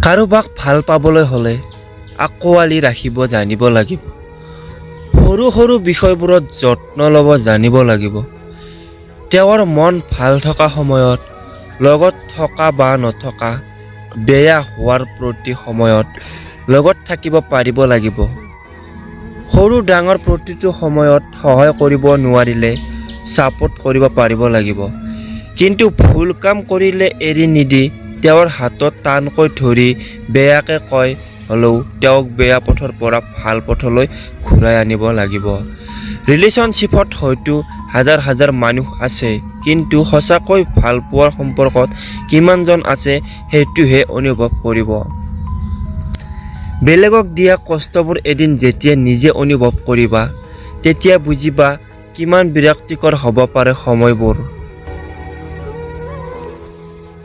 কাৰোবাক ভাল পাবলৈ হ'লে আঁকোৱালি ৰাখিব জানিব লাগিব। সৰু সৰু বিষয়বোৰত যত্ন ল'ব জানিব লাগিব। তেওঁৰ মন ভাল থকা সময়ত লগত থকা বা নথকা, বেয়া হোৱাৰ প্ৰতি সময়ত লগত থাকিব পাৰিব লাগিব। সৰু ডাঙৰ প্ৰতিটো সময়ত সহায় কৰিব নোৱাৰিলে ছাপোৰ্ট কৰিব পাৰিব লাগিব। কিন্তু ভুল কাম কৰিলে এৰি নিদি তেওঁৰ হাতত টানকৈ ধৰি বেয়াকে কয় হ'লেও তেওঁক বেয়া পথৰ পৰা ভাল পথলৈ ঘূৰাই আনিব লাগিব। ৰিলেশ্যনশ্বিপত হয়তো হাজাৰ হাজাৰ মানুহ আছে, কিন্তু সঁচাকৈ ভাল পোৱাৰ সম্পৰ্কত কিমানজন আছে, সেইটোহে অনুভৱ কৰিব। বেলেগক দিয়া কষ্টবোৰ এদিন যেতিয়া নিজে অনুভৱ কৰিবা, তেতিয়া বুজিবা কিমান বিৰক্তিকৰ হ'ব পাৰে সময়বোৰ।